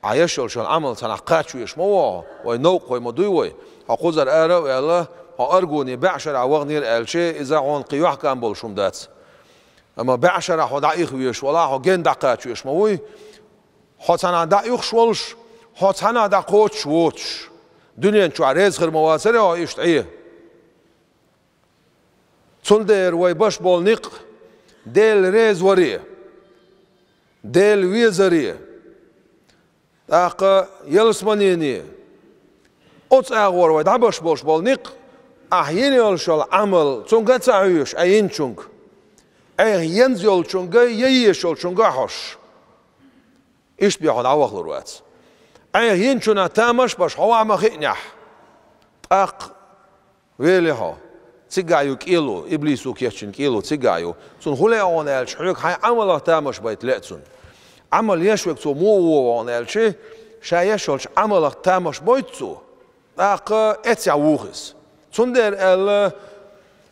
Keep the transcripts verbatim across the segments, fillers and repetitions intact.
Ахь еш йолчу Ӏамал цхьанхьа кхача веш ма ву хьо, вай новкъахой ма дуй вай. Хьо кхузара ара а ваьлла, хьо аргуне бӀе шарахь ваханера аьлча, иза хьуна кхин йохкам болуш хӀума дац. Амма бӀе шарахь хьо дӀаиха веш валахь, хьо гена дӀакхача веш ма вуй. Хьо цхьанхьа дӀаихаш волуш, хьо цхьанхьа дӀакхочуш воцуш, дуьнен чохь реза хир ма вацара хьо иштта Ӏе. Цундела вай беш болу некъ Дела реза варе, Дела везаре, тӀаккха ялсаманине, оцу агӀор вай дӀабеш болуш болу некъ, ахь йина йолуш йолу Ӏамал цуьнга а ца хьоьжуш, ахь йинчуьнга, ахь янза йолчуьнга я езаш йолчуьнга а хьожуш. Иштта бен хьо дӀавахалур вац. Ахь йинчунах тамаш а беш хьо вахь ма хиънехь, тӀаккха вели хьо. Цигахь ю кӀело, иблисо кечйина кӀело цигахь ю. Цунна хӀун лаьа хьуна аьлча, хьоьга хьайн Ӏамалах тамаш байта лаьа цунна. Ӏамал еш верг цо муха вогӀу хьуна аьлча, ша еш йолчу Ӏамалах тамаш бойту цо, тӀаккха эццехь вуха иза. Цундела аьлла,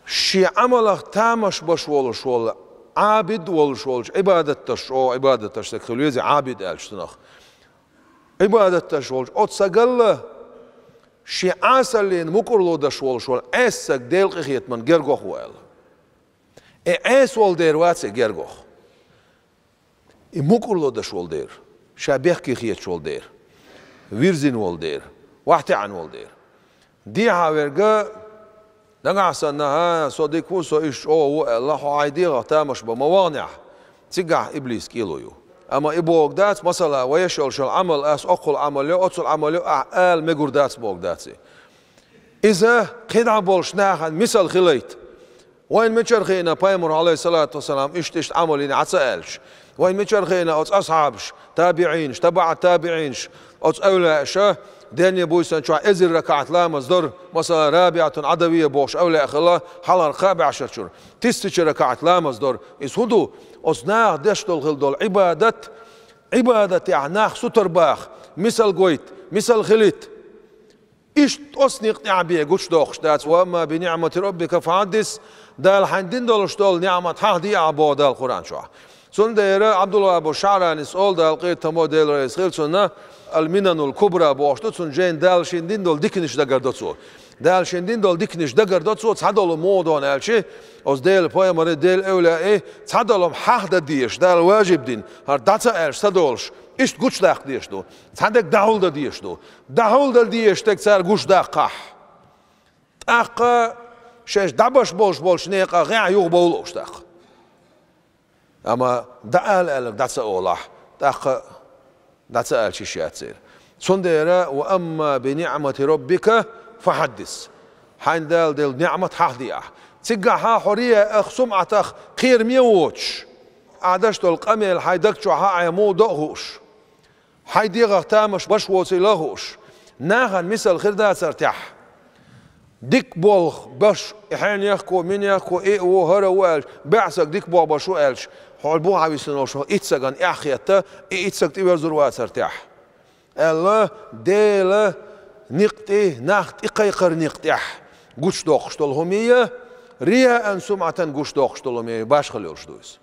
шен Ӏамалах тамаш беш волуш волу Ӏабид волуш волчу Ӏибадат деш, о, Ӏибадат деш стаг хила веза Ӏабид аьлча цунах. Ӏибадат деш волчу оцу стагал шен Ӏесаллина мукӀарло деш волуш волу Ӏеса стаг Делан къинхетамна гергох ву аьлла. И Ӏеса волу дера вац и гергох. И мукӀарло деш волу дера, ша бехке хеташ волу дера, вирзина волу дера, вахь таьӀна волу дера. Дехьа верг, нагахь санна, хӀа, со дика ву, со иштта чӀогӀа ву аьлла, хьо хьайн дегӀах тамаш бан ма ваханехь, цигахь иблисан кӀело ю. Амма и бохург дац, масала, вай еш йолуш йолу Ӏамал, ас оккхул Ӏамал йо, оццул Ӏамал йо, ахь ала мегар дац бохург дац и. Иза кхидӀа болуш нахана мисал хилийта. Вайна мичара хиъна пайхамар, Ӏалайхиссалату вассалам, иштта-иштта Ӏамал йина Ӏа ца аьлча? Вайна мичара хиъна оцу асхьабаш, табиӀинаш, табаӀат-табиӀинаш, оцу эвлаяаша, денна буьйсанна чохь эзар ракаӀат ламаз дора, масала, РабиӀатун Ӏадавия бохуш эвлаяа хилла хьалхара кхаа бӀешарчуьра, тиссача ракаӀат ламаз дора. Иза хӀун ду? Оцу наха деш долу хила долу Ӏибадат, Ӏибадатехь нах сутара баха, мисал гойта, мисал хилийта. Иштта оцу некъа тӀехь бен гучудоккхуш дац: «Ва амма би ниӀмати раббика фахьаддис», Дала хьайна дина долуш долу ниӀмат хьахаде ахь боху Дала Къуръан чохь. Цундела Ӏабдулваххьабу ШаӀранис олу, Дала къинхетам бойла, Дела реза хила цунна, «Ал-Минанул Кубра» бохуш ду, цунна жайна Дала шена дина долу диканаш дагардо цо. Дала шена дина долу диканаш дагардо цо, цхьадолу муха ду аьлча, оцу Делан пайхамарий, Делан эвлаяий, цхьадолу хӀума хьахадан дезаш, Дала важиб дина, хӀара дӀа ца аьлча ца долуш, иштта гучудаккха дезаш ду. Цхьа дерг дӀахьулдан дезаш ду. ДӀахьулдан дезаш дерг цара гучудаккхахь, тӀаккха шаьш дӀабеш болуш болчу некъа гӀехь юха бовла уьш тӀаккха. Амма дӀаала аьлларг дӀа ца олахь, тӀаккха дӀа ца аьлча йиш яц церан. Цундела: «Ва амма би ниӀмати раббика фахьаддис». Хьайна Дала делла ниӀмат хьахаде ахь. Цигахь хьо риаъах, сумӀатах кхераме воцуш, ахь деш долу къамел хьайн даг чохь а хьайн муха до а хууш, хьайн дегӀах тамаш беш воцийла а хууш, нахана мисал хир дацара техь. Дика болх беш, и хьенехко, минехко, и а ву, хӀара а ву аьлча, бӀе стаг дика болх беш ву аьлча, хьо бухахь висина волуш итт стагана эхь хетта, и итт стаг тӀеверзур вацара техь. Аьлла, Делан некъа тӀе, нах тӀекхайкхар некъа тӀехь гучудоккхуш долу хӀума я, риаъан, сумӀатан гучудоккхуш долу хӀума я, башхалла йолуш ду иза.